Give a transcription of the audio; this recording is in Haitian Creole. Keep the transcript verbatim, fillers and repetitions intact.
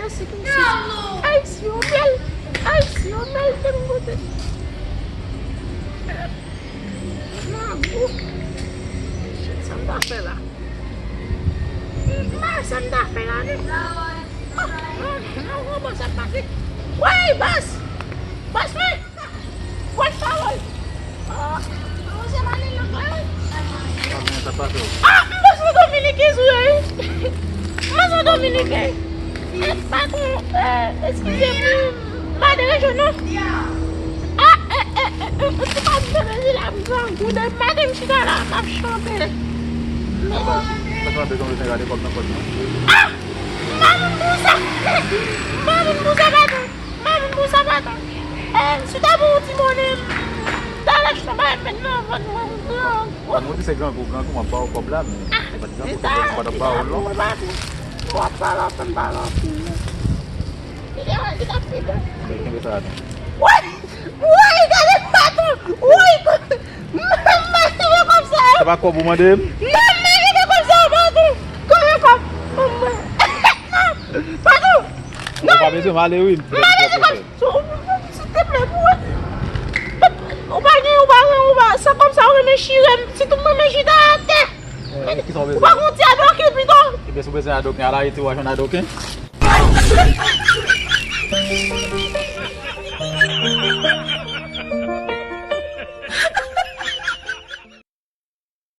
Ayisyen yo bèl. Ayisyen yo bèl, se m kote. Nan gou. Shit, sa m ta fè la? M pa wè sa m ta fè la, non. Ah, non, non, non, bòs ap pase. Wey, bòs! Bòs, men! Wè pawòl! Ah, ah, se malin nan klè, wi. Ah, men sa pase w. Ah, m panse w dominiken sou yo, wi. M panse w dominiken. Eh, patwon, eh, eskize m, wi. M pa deranje w, non. Ah, eh, eh, eh, eh, ou pa m tande di la, m grangou. Depi maten m chita la, m ap chante. Sa pa bezwen gade kòb nan pòch mwen. Ah! M pa vin pou sa! M pa vin pou sa, patwon! M pa vin pou sa, patwon! Eh, si w ta ban yon ti monnen, m ta al achte yon bagay m met nan vant mwen, m grangou. Ban m yon ti se grangou, grangou, m ap ba w kòb la, men se pa ti grangou, se grangou, m pa t ap ba w l, non. Mwen pa vin. W ap pale anpil, m pale anpil. Kite wè, kite ap pito. Kenbe sa, atann. Woy! Woy, gade patwon! Woy! Manman, kite kòb sa yo! Se pa kòb ou mande m? Manman, kite kòb sa yo, patwon! Kòb yo kòb! Manman! Patwon! Ou pa bezwen m ale, wi, m fè ti pwòp mesye. Silteplè, pou wè. Ou pa gen, ou pa gen, ou pa, se kòb sa ou renmen chire m, sitou m renmen chita atè. Eh, kisa w bezwen? Ou pa gen yon ti adoken pito? Ebyen, si w bezwen adoken, al Ayiti, w a jwenn adoken.